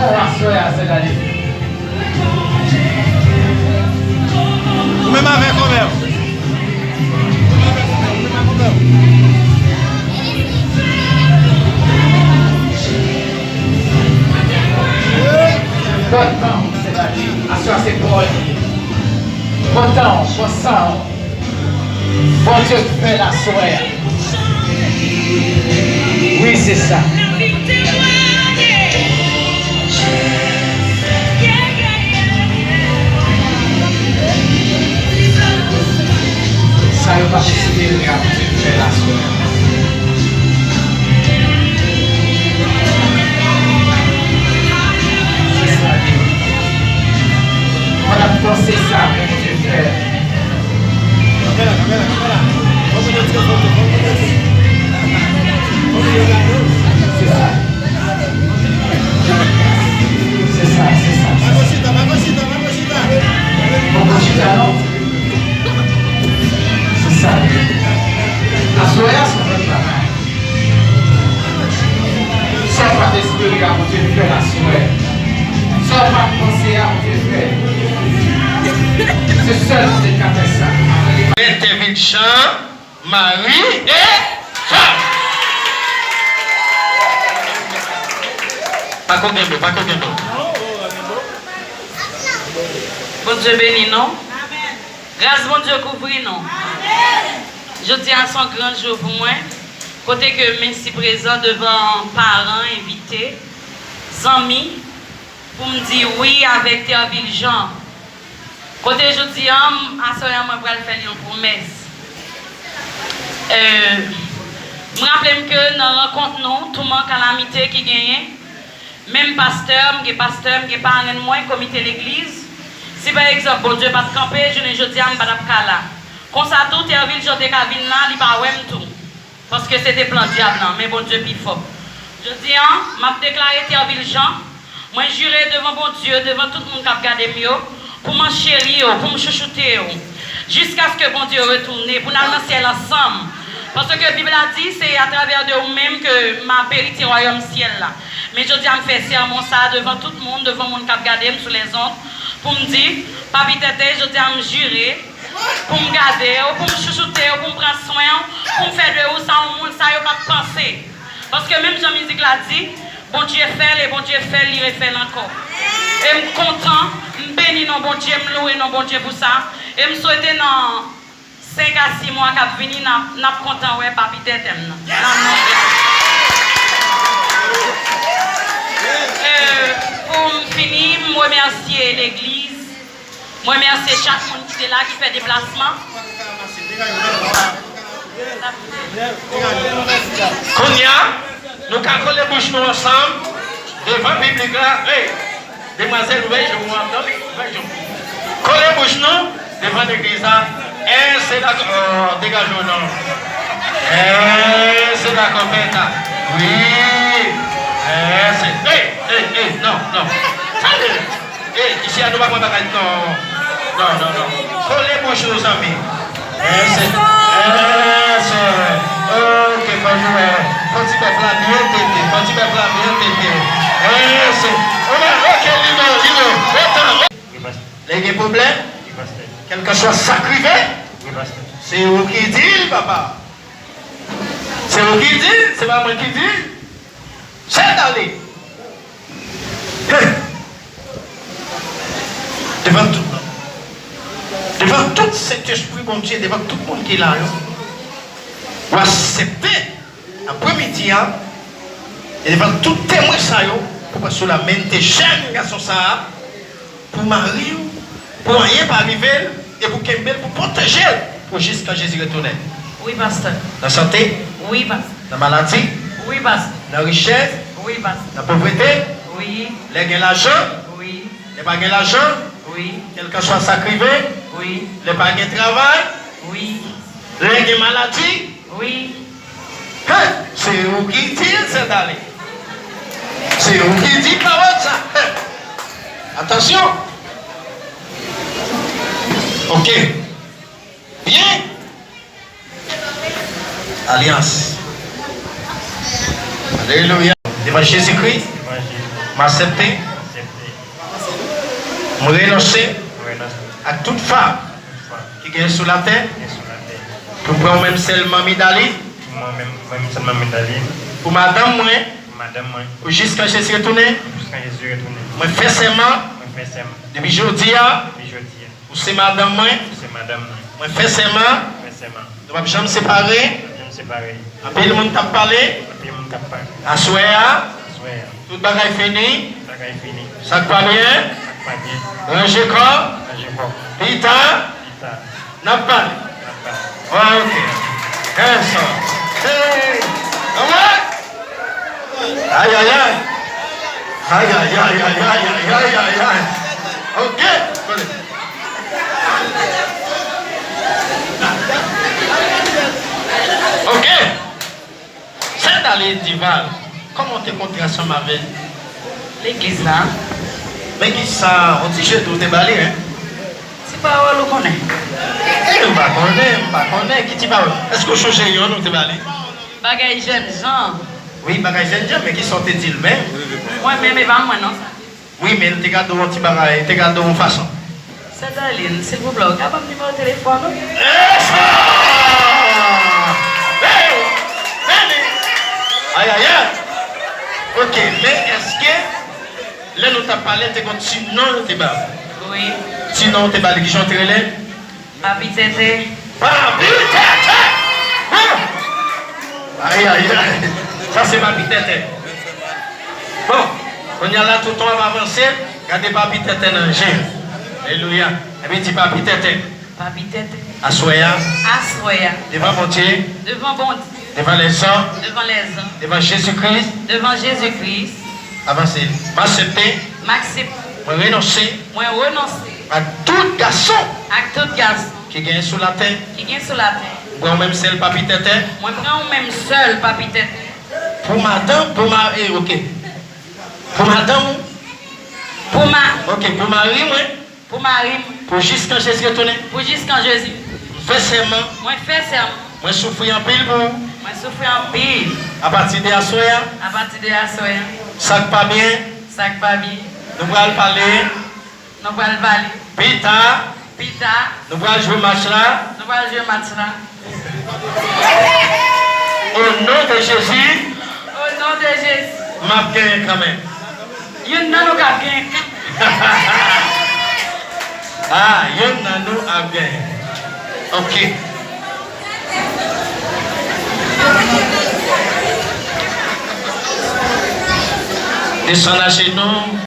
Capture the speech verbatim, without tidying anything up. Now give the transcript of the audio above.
Aswè a, Sentani. Ou menm avè kòmè w. Pran tan w, Sentani. Aswè a se pawòl li ye. Pran tan w, pran san w. Bondye k fè l aswè a. Wi, se sa. Sa yo pa konsidere a, Bondye k fè l aswè a. Se sa li ye. Pandan m panse sa, Bondye fè. Kanpe la, kanpe la, kanpe la. Fò moun yo tire foto, fò moun yo tire. Fò moun yo gade w. Se sa. Se sa, se sa. Pako chita, pako chita, pako chita. Pako chita, non? Se sa. Aswè a, se yon lòt bagay. Sa w pa t espere a, Bondye fè l aswè. Sa w pa t panse a, Bondye fè l. Se sèl Bondye k ka fè sa. Entèvin chan, mari e fanm. Pako kenbe, pako kenbe. Bondye beni nou. Gras Bondye kouvri nou. Jodi a se yon gran jou pou mwen, kote ke m isi prezan devan paran, envite, zanmi, pou m di wi avèk Thervil Jean. Kote jodi a, m, aswè a, mwen pral fè l yon pwomès. Euh, m raple m ke nan rankont nou, touman, kalamite ki genyen, menm pastè, m gen pastè, m gen parenn mwen, komite legliz. Si pa egzanp, Bondye pa t kanpe, jounen jodi a, m pa t ap ka la. Konsa tou, Thervil Jean te ka vin la, li pa wè m tou. Paske se te plan dyab lan, men Bondye pi fò. Jodi a, m ap deklare Thervil Jean, mwen jire devan Bondye, devan tout moun k ap gade m yo, pou m cheri yo, pou m chouchoute yo, jiskaske Bondye retounen, pou n al nan syèl ansanm. Paske Bib la di, se atravè de ou menm ke m ap eritye wayòm syèl la. Men jodi a, m fè sèman sa a devan tout moun, devan moun k ap gade m sou lèzond, pou m di, Papi Tètè, jodi a, m jire, pou m gade w, pou m chouchoute w, pou m pran swen w, pou m fè de ou sa yon moun sa yo pa t panse. Paske menm jan mizik la di, Bondye fè l e Bondye fè l, li refè l ankò. E m kontan, m beni non Bondye, m louwe non Bondye pou sa. E m swete nan senk a sis mwa k ap vini, n ap, n ap kontan wè Papi Tètè m nan. Nan non de Jezi. Euh, pou m fini, m remèsye legliz. Mwen remèsye chak moun ki te la, ki fè deplasman. Kounye a, nou ka kole bouch nou ansanm devan piblik la. Hey, demwazèl, ouvè je w, ouvè je w. Kole bouch nou devan legliz la. Eh, se la, oh, degaje w non. Eh, se la konpèt la. Wi. Eh, se, hey, hey, hey, non, non. Sa vle. E, isi a nou pa pran bagay, non. Non, non, non. Kole bouch nou, zanmi. Eh, se, eh, se, ok, fò nou, eh, fò ti bèf la byen tete, fò ti bèf la byen tete. Eh, se, ok, li bon, li bon. Otan, lè gen pwoblèm, kèlkanswa sa k rive, se ou ki di l, papa. Se ou ki di l, se pa mwen ki di l. Sèl ale. Hey! Devan tout, devan tout Sentespri Bondye, devan tout moun ki la yo, ou aksepte apremidi a, e devan tout temwen sa yo, pou pase la men te jèn gason sa a, pou mari w, pou anyen pa rive l, e pou kenbe l, pou pwoteje l, pou jiska Jezi retounen. Wi, pastè. Nan sante? Wi, pastè. Nan maladi? Wi, pastè. Nan richès? Wi, pastè. Nan povrete? Wi. Lè gen lajan? Wi. Lè pa gen lajan? Wi. Kèlkanswa sa k rive? Wi. Lè pa gen travay? Wi. Lè gen maladi? Wi. Hey, se ou ki di l, Sentani. Se ou ki di pawòl sa. Hey. Atansyon. Ok. Byen. Alyans. Alelouya. Devan Jezikri, m aksepte. Mwen renonse Mwen renonse ak tout fam tout fam ki gen sou latè ki gen sou latè. Pou mwen menm sèl Manmi Dalin, Pou mwen menm, mwen menm sèl Manmi Dalin. Pou madanm mwen, Pou madanm mwen. Pou jiskan Jezi retounen. Pou jiskan Jezi retounen. Mwen fè sèman Mwen fè sèman depi jodi a. Depi jodi a. Ou se madanm mwen. Ou se madanm mwen. Mwen fè sèman Mwen fè sèman. Nou p ap janm separe. Janm separe. Anpil moun k ap pale. Anpil moun k ap pale. Aswè a, Aswè a. Tout bagay fini. Tout bagay fini. Sa k pa byen, Sa k pa byen. Ranje kò. Ranje kò. Pita. Pita. N ap pale. N ap pale. Ok. Enson. Hey! Anmwey! Ayayay! Ayayay! Ok! Kole. Ok! Sè Dalin Dival, kòman w te kontre ansanm avè l? Legliz la. Men ki sa, yon ti jedi w te ba li, en? Ti pawòl ou konnen. E, m pa konnen, m pa konnen. Ki ti pawòl? Èske w chonje yonn ou te ba li? Bagay jènjan. Wi, bagay jènjan, men ki sa w te di l menm? Mwen menm, e pa mwen non sa. Wi, men l te gade w yon ti bagay, l te gade w yon fason. Sè Dalin, silvouplè, ou ka ban m nimewo telefòn ou? Esa! Hey! Vini! Ayayay! Ok, men èske lè nou t ap pale, te gon ti non yo te ba ou? Wi. Ti non yo te ba li, kijan w te rele? Papi Tètè. Papi Tètè! Huh! Ayayay! Sa se Papi Tètè. Bon, kounye a la, toutan w ap avanse, gade Papi Tètè nan je. Alelouya. Epi di, Papi Tètè. Papi Tètè. Aswè a. Aswè a. Devan Bondye. Devan Bondye. Devan lèzòm. Devan lèzòm. Devan Jezi Kris. Devan Jezi Kris. Avanse. M aksepte. M aksepte. Mwen renonse. Mwen renonse. Ak tout gason. Ak tout gason. Ki gen sou latè. Ki gen sou latè. M pran w menm sèl Papi Tètè. Mwen pran w menm sèl Papi Tètè. Pou madanm, pou ma-, e, ok. Pou madanm ou. Pou ma- Ok, pou mari mwen. Pou mari m. Pou jiskan Jezi retounen. Pou jiskan Jezi. M fè sèman. Mwen fè sèman. Mwen soufri anpil pou ou. Mwen soufri anpil. Apati de aswè a. Apati de aswè a. Sa k pa byen. Sa k pa byen. Nou pral pale. Nou pral pale. Pita. Pita. Nou pral jwe match la. Nou pral jwe match la. O non de Jezi. O non de Jezi. M ap genyen kanmenm. Youn nan nou k ap genyen kanmenm. Ah, youn nan nou ap genyen. Ok. Desann ajenou.